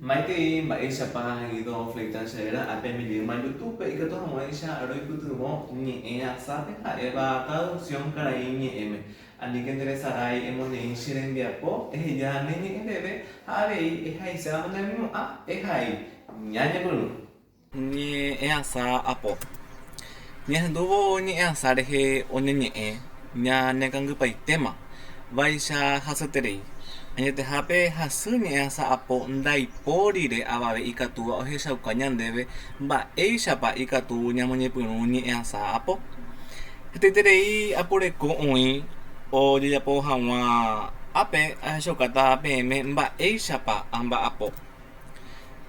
Maitei mba'éichapa Guido Fleitas che réra ápe amejeýma YouTube-pe ikatu hag̃uáicha roipytyvõ ñe'ẽ asápe ha'éva traducción karai ñe'ẽme. Aníke nderesarái emoneĩ che rembiapo, eheja ne ñe'ẽ reve ha avei ehaiséramo ne remimo'ã, ehai. Ñañepyrũ. Ñe'ẽasa apo. Ñahendúvo ñe'ẽasa rehe oñeñe'ẽ ñanekangypaitéma, vaicha hasyeterei. Añetehápe hasy ñe'ẽasa apo ndaipórire avave ikatúva ohechauka ñandéve mba'éichapa ikatu ñamoñepyrũ ñe'ẽasa apo. Hetaiterei aporeko oĩ ojejapo hag̃ua ápe ahechaukáta peẽme mba'éichapa amba'apo.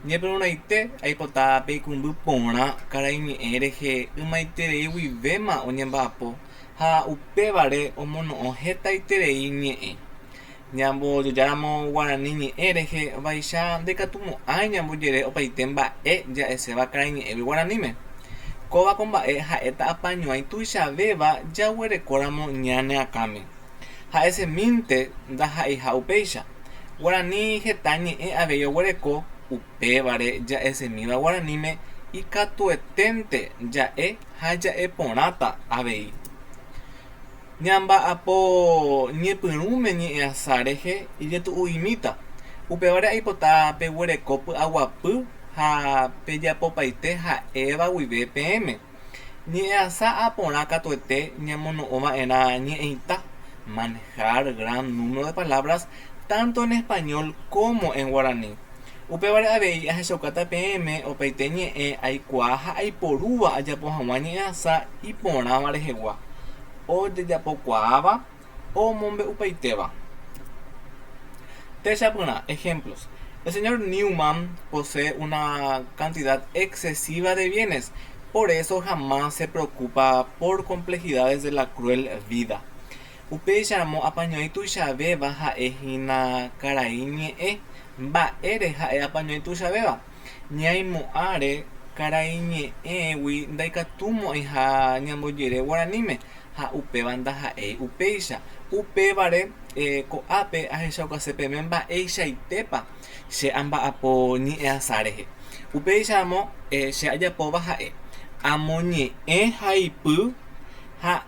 Ñepyrũrãite aipota peikũmby porã karaiñe'ẽ rehe ymaiterei guivéma oñemba'apo ha upévare omono'õ hetaiterei ñe'ẽ. Ñambojojáramo guarani ñe'ẽ rehe vaicha ndaikatumo'ãi ñambojere opaite mba'e ja'eséva karaiñe'ẽgui guaraníme. Kóva ko mba'e ha'éta apañuãi tuichavéva jaguerekóramo ñane akãme. Ha'esemínte ndaha'eiha upéicha. Guarani heta ñe'ẽ avei oguereko, upévare ja'esemíva guaraníme ikatueténte ja'e ha ja'e porãta avei. Ñamba'apo ñepyrũme ñe'ẽasa rehe ijetu'u'imíta, upévare aipota peguereko py'aguapy ha pejapopaite ha'éva guive peẽme. Ñe'ẽasa aporã katuete ñamono'õva'erã ñe'ẽita, manejar gran número de palabras tanto en español como en guaraní. Upévare avei ahechaukáta peẽme opaite ñe'ẽ aikuaa ha aiporúva ajapo hag̃ua ñe'ẽasa iporãva rehegua, ojejapokuaáva omombe'upaitéva. Techapyrã, Ejemplos, El señor Newman posee una cantidad excesiva de bienes, por eso jamás se preocupa por complejidades de la cruel vida. Upéicharamo apañuãi tuichavéva ha'e hína karai ñe'ẽ. Mba'ére ha'e apañuãi tuichavéva? Ñaimo'ãre karai ñe'ẽgui ndaikatumo'ãiha ñambojere guaraníme, ha upéva ndaha'éi upéicha. Upévare ko'ápe ahechaukase peẽme mba'eichaitépa che amba'apo ñe'ẽasa rehe. Upéicharamo che ajapóva ha'e amoñe'ẽ haipy ha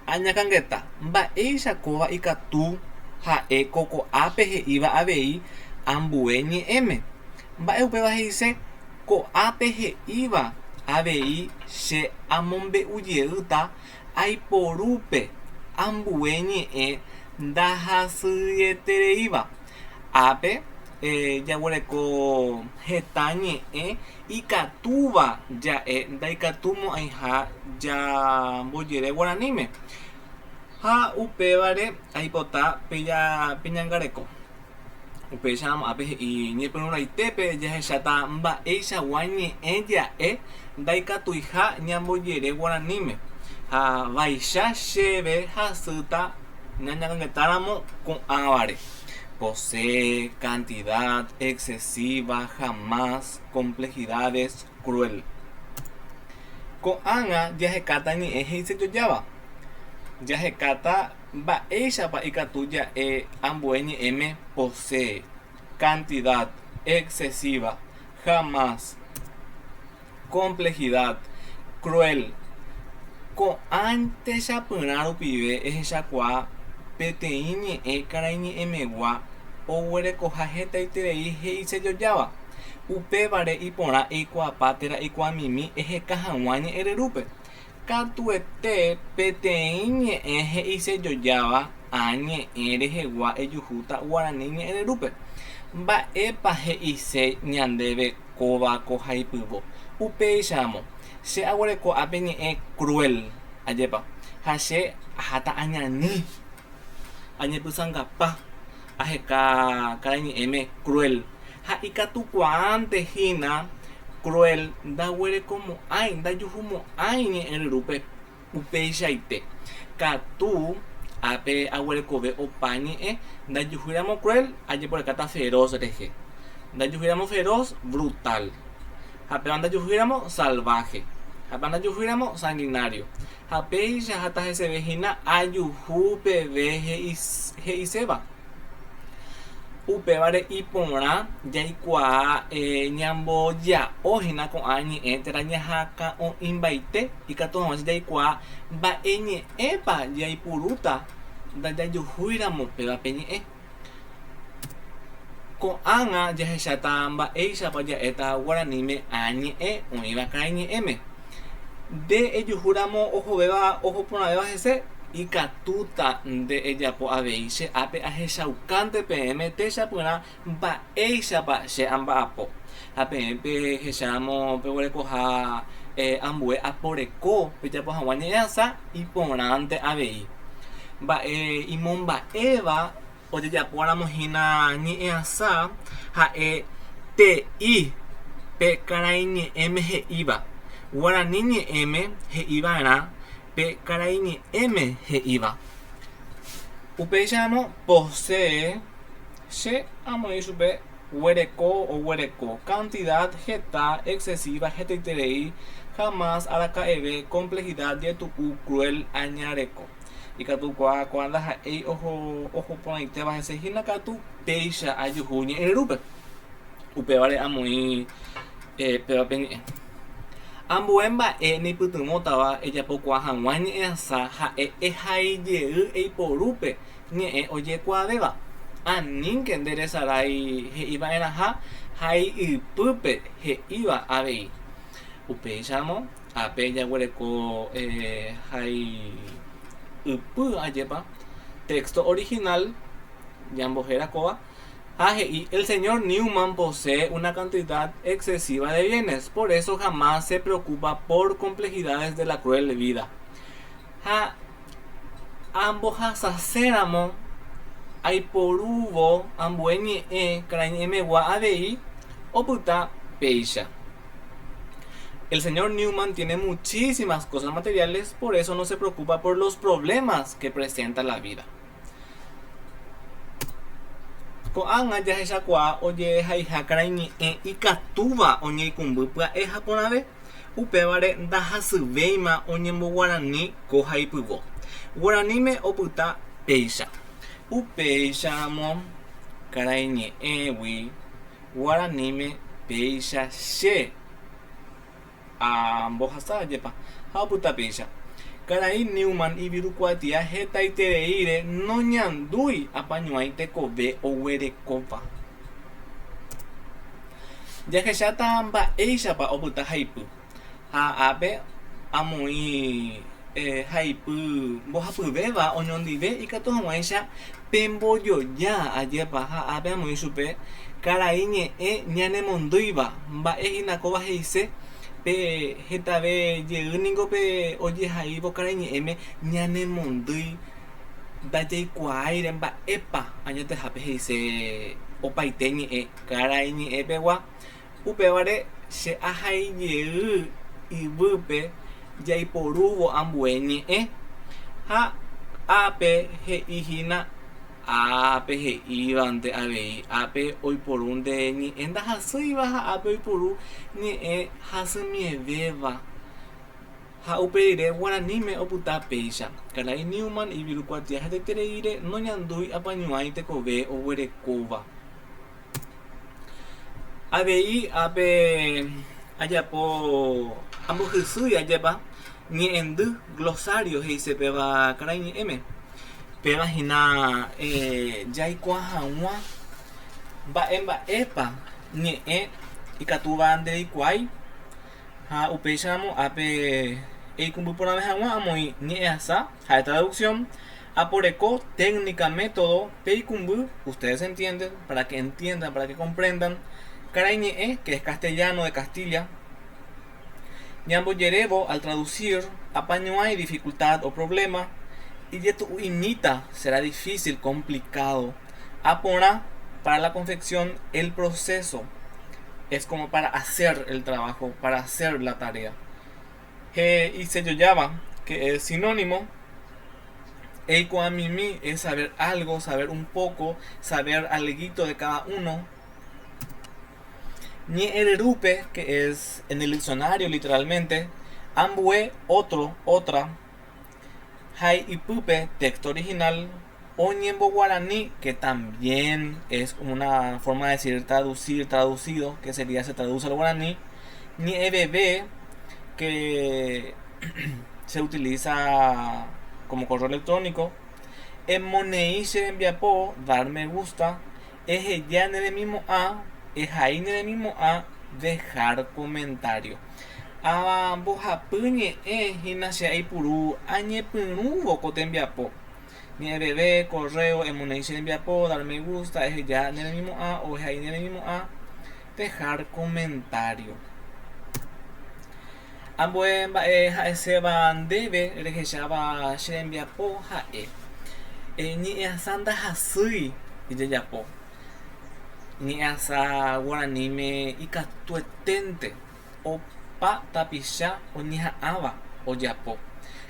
añakãngeta mba'éicha kóva ikatu ha'e ko ko'ápe he'íva avei ambue ñe'ẽme. Mba'e upéva he'ise? Ko'ápe he'íva avei che amombe'ujeýta aiporúpe ambue ñe'ẽ ndahasyietereíva. Ápe jaguereko heta ñe'ẽ ikatúva ja'e ndaikatumo'ãiha jambojere guaraníme ha upévare aipota peñangareko. Upéicharamo ápe he'i ñepyrũrãitépe jahecháta mba'eichagua ñe'ẽ ja'e ndaikatuiha ñambojere guaraníme ha vaicha chéve hasýta ñañangetáramo ko'ãvare, posee, cantidad, excesiva, jamás, complejidades, cruel. Ko'ág̃a jahekáta ñe'ẽ he'isejojáva. Jahekáta Mba'éichapa ikatu ja'e ambue ñe'ẽme posee, cantidad, excesiva, jamás, complejidad, cruel? Ko'ã techapyrã rupive ehechakuaa peteĩ ñe'ẽ karaiñe'ẽmegua oguerekoha hetaiterei he'isejojáva. Upévare iporã eikuaapa térã eikuaamimi eheka hag̃ua ñe'ẽryrúpe. Katuete peteĩ ñe'ẽ he'isejojáva ã ñe'ẽ rehegua ejuhúta guarani ñe'ẽryrúpe. Mba'épa he'ise ñandéve kóva ko haipyvo? Upéicharamo, che aguereko ápe ñe'ẽ cruel, ajépa, ha che aháta añani, añepysangapa, aheka karaiñe'ẽme cruel, ha ikatukuaánte hína cruel ndaguerekomo'ãi, ndajuhumo'ãi ñe'ẽryrúpe upeichaite. Katu ápe aguerekove opa ñe'ẽ, ndajuhúiramo cruel ajeporekáta feroz rehe, ndajuhúiramo feroz, brutal, ha péva ndajuhúiramo salvaje, ha péva ndajuhúiramo sanguinario, ha péicha ha taheseve hína ajuhu peve he'iséva. Upévare iporã jaikuaa ñamboja'o hína ko'ã ñe'ẽ térã ñahakã'oĩmbaite ikatu hag̃uáicha jaikuaa mba'e ñe'ẽpa jaipurúta ndajajuhúiramo péva pe ñe'ẽ. Ko'ág̃a jahecháta mba'éichapa ja'éta guaraníme ã ñe'ẽ oĩva karaiñe'ẽme. Nde ejuhúramo ohovéva oho porãvéva hese, ikatúta nde ejapo avei che ápe ahechaukánte peẽme techapyrã mba'éichapa che amba'apo. Ha peẽ pehecháramo peguerekoha ambue aporeko pejapo hag̃ua ñe'ẽasa iporãnte avei. Mba'e imomba'éva Ojejapóramo hína ñe'ẽasa ha'e te'i pe karaiñe'ẽme he'íva. Guarani ñe'ẽme he'iva'erã pe karaiñe'ẽme he'íva. Upéicharamo posee che amoĩ chupe guereko oguereko cantidad heta excesiva hetaiterei jamás araka'eve complejidad jetu'u cruel añareko. Ikatu kuaa ko'ã ndaha'éi oho oho porãitéva hese hína katu péicha ajuhu ñe'ẽryrúpe. Upévare amoĩ péva pe ñe'ẽ. Ambue mba'e neipytyvõtava ejapokuaa hag̃ua ñe'ẽasa ha'e ehai jey eiporúpe ñe'ẽ ojekuaavéva. Anínke nde resarái he'iva'erãha ha iypýpe he'íva avei. Upéicharamo Ápe jaguereko hái ypy ajépa, texto original ñambohéra kóva, ha he'i, El señor Newman posee una cantidad excesiva de bienes, por eso jamás se preocupa por complejidades de la cruel vida. Ha ambohasaséramo aiporúvo ambue ñe'ẽ karaiñe'ẽmegua avei opyta péicha. El señor Newman tiene muchísimas cosas materiales, por eso no se preocupa por los problemas que presenta la vida. Ko'ág̃a jahechakuaa ojehaiha karaiñe'ẽ ikatúva oñeikũmby pya'e ha porãve, upévare ndahasyvéima oñemboguarani ko haipyvo. Guaraníme opyta péicha. Upéicharamo karaiñe'ẽgui Guaraníme péicha che ambohasa jepa ha opyta péicha. Karai Newman ivirukuatia hetaitereíre noñandúi apañuãi tekove oguerekóva. Jahecháta mba'éichapa opyta haipy. Ha ápe amoĩ haipy mbohapyvéva oñondive ikatu hag̃uáicha pembojoja ajépa ha ápe amoĩ chupe karai ñe'ẽ ñanemondýiva mba'e hína kóva he'ise pe hetave jey ningo pe ojehaívo karai ñe'ẽme ñanemondýi ndajaikuaáire mba'épa añetehápe he'ise opaite ñe'ẽ karai ñe'ẽ pegua. Upévare che ahai jey yvýpe jaiporúvo ambue ñe'ẽ, ha ápe he'i hína ápe he'ívante avei, ápe oiporúnte ñe'ẽ ndahasýiva ha ápe oiporu ñe'ẽ hasymievéva. Ha upe rire guaraníme opyta péicha. Karai Newman ivirukuatia hetaitereíre noñandúi apañuãi tekove oguerekóva. Avei ápe ajapo ambohysýi ajépa ñe'ẽndy glosario he'ise péva karai ñe'ẽme. Péva hína jaikuaa hag̃ua mba'e mba'épa ñe'ẽ ikatúva ndereikuaái ha upéicharamo ápe eikumby porãve hag̃ua amoĩ ñe'ẽasa ha'e traducción Aporeko, técnica, método, peikũmby, ustedes entienden, para que entiendan, para que comprendan, karaiñe'ẽ, que es castellano de Castilla, ñambojerévo, al traducir, apañuãi, dificultad o problema, ijetu'u'imíta, será difícil, complicado, aporã, para la confección, el proceso, es como para hacer el trabajo, para hacer la tarea. He'isejojáva, que es sinónimo, eikuaamimi es saber algo, saber un poco, saber alguito de cada uno. Ñe'ẽryrúpe, que es en el diccionario literalmente, ambue, otro, otra. Hai'ypýpe, texto original. Oñemboguarani, que también es una forma de decir traducir, traducido, que sería se traduce al guaraní. Ñe'ẽveve, que se utiliza como correo electrónico. Emoneĩ che rembiapo, dar me gusta. Eheja ne remimo'ã, ehai ne remimo'ã, dejar comentario. Ava mbohapy ñe'ẽ hína che aipuru añepyrũvo ko tembiapo. Ñe'ẽveve, correo, emoneĩ che rembiapo, dar me gusta, eheja ne remimo'ã o ehai ne remimo'ã, dejar comentario. Ambue mba'e ha'eséva ndéve rehecháva che rembiapo ha'e, Ñe'ẽasa ndahasýi ijejapo. Ñe'ẽasa guaraníme ikatueténte opa tapicha oñeha'ãva ojapo.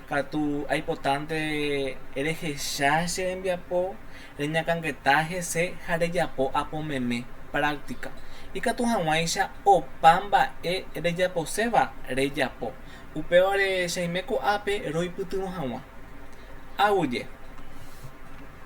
Katu aipotánte rehecha che rembiapo reñakãngeta hese ha rejapo apomeme, práctica, ikatu hag̃uáicha opa mba'e rejaposéva rejapo. Upévare che aime ko'ápe roipytyvõ hag̃ua. Aguyje.